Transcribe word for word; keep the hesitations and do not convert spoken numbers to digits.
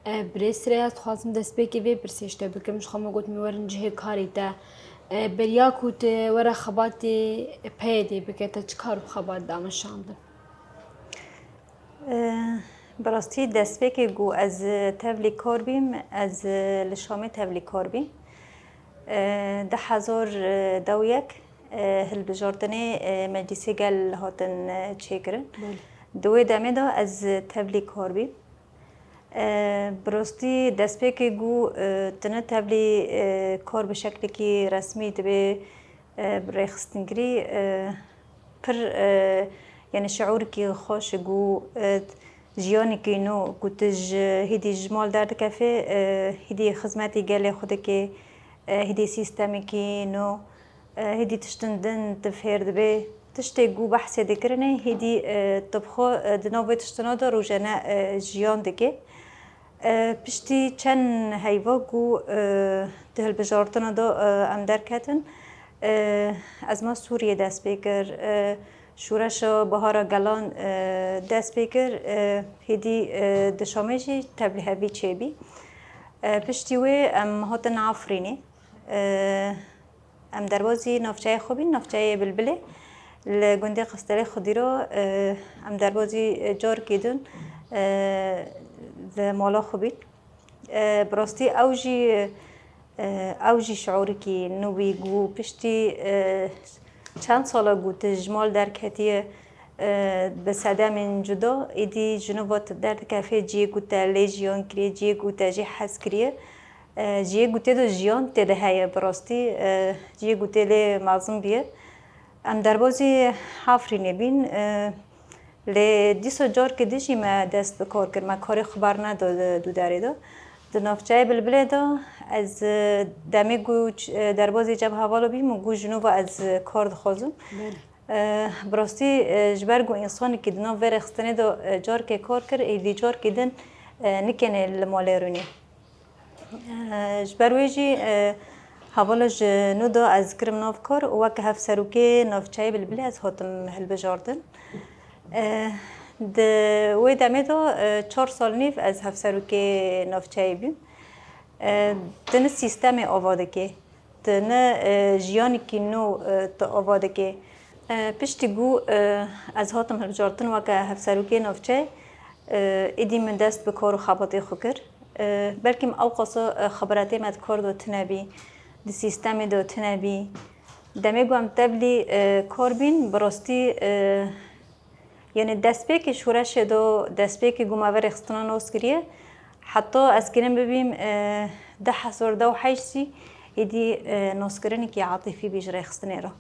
E, Birêz Sireyya, ez dixwazim destpêkê vê pirsê ji te bikim. Ji xwe me got, min werin cihê karê te. E, beriya ku tu were xebatê P Y D'ê bike, te çi kar û xebat dameşandin? E, Bi rastî destpêkê ku ez tevlî kar bîm, ez li Şamê tevlî kar bîm. E, Di hezar dew yek, e, hilbijartinê, e, Meclîsê Gel hatin, e, çêkirin. Di wê demê de ez tevlî kar bîm. E, Bi rastî destpêkê ku, e, tu ne tevlî, e, kar bi şeklekî resmî dibê, e, rêxistinkirî, e, pir, e, yani şiûrekî xweş e ku, e, jiyanekî nû ku tu ji hêdî ji mal derdikefê, e, hêdî xizmetî gelê xwe dikê, e, hêdî sîstemekî nû, e, hêdî tiştin din tu fêr dibê. Tiştê ku behsê dikirinê, hêdî, e, tu bi xwe, e, di nav vê tiştina de rojane, e, jiyan dikê. E, piştî çend heyva ku, e, di hilbijartina de, e, em derketin, e, ezma Sûriyê dest pê kir, e, şûreşa Bihara Gelan, e, dest pê kir, e, hêdî, e, di Şamê jî tevlîhevî çêbî. E, piştî wê em hatin Efrînê. E, Em derbazî navçeyê xwe bîn, navçeyê Bilbilê. Li gundê Qestelê Xwedîro, e, em derbazî, e, carkê din, e, li mala xwe bîn. E, bi rastî ew jî, e, ew jî şiûrekî nû bî ku piştî, e, çend sala ku tu ji mal derketiye, e, bi sedemên cuda, êdî ji nû ve tu derdikefê cihê ku te lê jiyan kiriye, cihê ku te jê hez kiriye. E, cihê ku tê de jiyan tê de heye bi rastî, e, cihê ku tê lê mezin bîye. Em derbazî Efrînê bîn, e, lê dîsa carkê din jî me dest bi kar kir, me karê xwe berneda dûdarê de. Di navçeyê Bilbilê de ez, e, demê ku ç-, e, derbazî Cebha Hevala bîm û ku ji nû ve ez, e, kar dixwazim. E, bi rastî, e, ji ber ku însanekî di nav vê rêxistinê de, e, carkê kar kir, êdî carkê din, e, nikêne li malê rûnê. E, ji ber wê jî, e, hevala ji nû de ez kirim nav kar û weke hevserokê navçeyê Bilbilê ez hatim hilbijartin. E, di wê demê de, e, çar sal nîv ez hevserokê navçeyê bîm. E, tu ne sîstemê ava dikê, tu ne, e, jiyanekî nû, e, tu ava dikê. E, piştî ku, e, ez hatim hilbijartin weke hevserokê navçeyê, e, êdî min dest bi kar û xebatê xwe kir. E, belkî min ewqasa, e, xeberetê me di kar de tune bî, di sîstemê de tune bî. Demê ku em tevlî, e, kar bîn, bi rastî, e, yani destpêkê şoreşê de, destpêkê ku me vê rêxistina nas kiriye, heta ez kirin bibîm, e, du hezar dew heşt jî êdî, e, naskirinekî atîfî bî ji rêxistinê re.